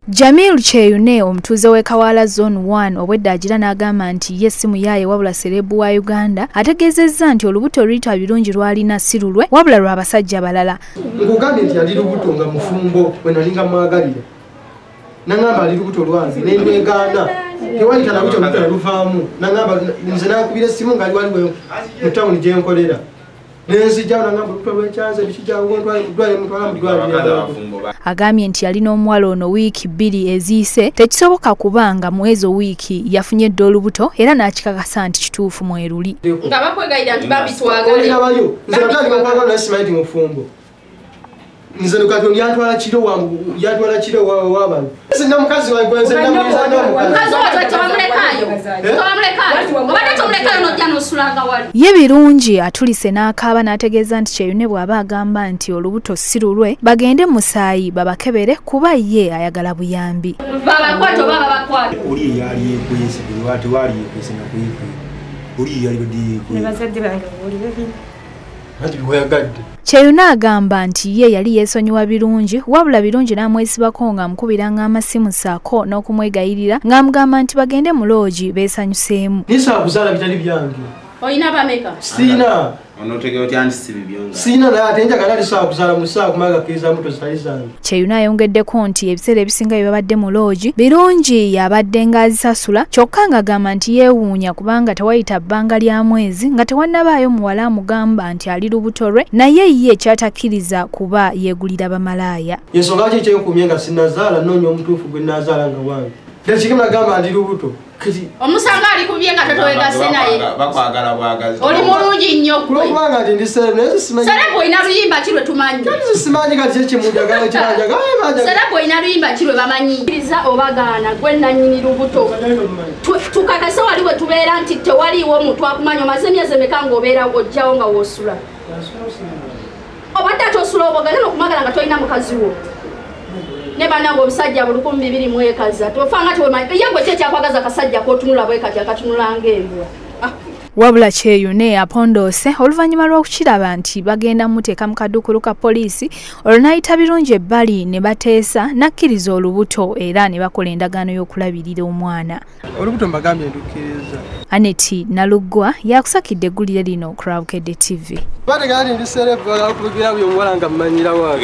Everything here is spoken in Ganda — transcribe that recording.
Jamil Kyeyune omutuuze w'e Kawaala Zone 1 obwedda agira n'agamba nti ye si muyaaye wabula serebu wa Uganda ategeezezza nti olubuto Rita Birungi lwalina si lulwe wabula lwa basajja balala. Nkugambye nti yali lubuto nga mufumbo we nalinga mwagalira. Nangamba ali lubuto lwange ne ndwegaana tewali kana lubuto luvaamu nangamba nze nakubira essimu nga ali waliwo mu tawuni gye nkolera. Agambye nti yalina omuwala ono wiiki 2 eziyise tekisoboka kubanga mu ezo wiiki yafunye dda olubuto era n'akikakasa nti kituufu mweruli. Nga bakwegayirira nti babitwagale. Nze nukati yantwala kiro wangu yantwala kiro w'abantu. Nze mukazi wange nze mukazi wange tewamulekaayo. Tewamulekaayo. Obadde tomulekaayo n'ojja n'osulanga wali. Ye Birungi atulise n'akaaba n'ategeeza nti Kyeyune bw'aba agamba nti olubuto si lulwe bagende musaayi babakebere kuba ye ayagala buyambi. Babakwate oba babakwate. Oli yali yeekwese lwati wali yeekwese na kwekweka. Oli yali badde yeekwese. Ne bazadde bange bawulire bino. Kyeyune agamba nti ye yali yeesonyiwa Birungi wabula Birungi n'amwesibako ng'amukubiranga amasimu ssaako n'okumwegayirira ng'amugamba nti bagende mu loogi beesanyuseemu. Nisa kuzaala bitali byange. Olina bameka? Sina. Onotegera otya nti si bibyo nga? Sina naye ate njagala lisobola kuzaala mu ssaawa kubanga kkiriza mbuto zitali zange. Kyeyune ayongeddeko nti ebiseera ebisinga bye babadde mu loogi Birungi yabadde ng'azisasula kyokka ng'agamba nti yeewuunya kubanga tewayita bbanga lya mwezi nga tewannabaayo muwala amugamba nti ali lubuto lwe naye ye kyatakkiriza kuba yeegulira bamalaaya. Ensonga ki ekyenkuumye nga sinnazaala nnoonya omutuufu gwe nnaazaala nga wange. Tekikimu nagamba ndi lubuto. Omusanga ali kubye nga totowegase naye. Bakwagala bwagazi. Oli mulungi nnyo gwe. Kulwokubanga nti ndi serebu naye simanyi. Serebu olina luyimba ki lwe tumanyi? Kati simanyi kati ekimunjagala ekiranjaga. Serebu olina luyimba ki lwe bamanyi? Kkiriza obagaana gwe nannyini lubuto. Tukakase wali we tubeera nti tewaliiwo omuntu akumanya omaze emyezi emeka ng'obeera ojjawo nga w'osula. Obadde ate osula oboganya n'okumagala nga tolina mukazi wo. Ne bannange obusajja 2000 mwekaza tofanga tewemanyi ye gwe ki ekyakwagaza akasajja k'otunula bwe kati akatunula ng'embwa. Wabula Kyeyune apondoose oluvannyuma lw'okukiraba nti bagenda muteeka mu kaduukulu ka poliisi olwo n'ayita Birungi ebbali ne bateesa n'akkiriza olubuto era ne bakola endagaano y'okulabirira omwana. Olubuto mbagambye ndukkiriza. Aneti Naluggwa yakusakidde eggulire lino ku Bukedde TV. Bategera nti ndi serebu baagala kubigira buli omuwala nga mmanyira wange.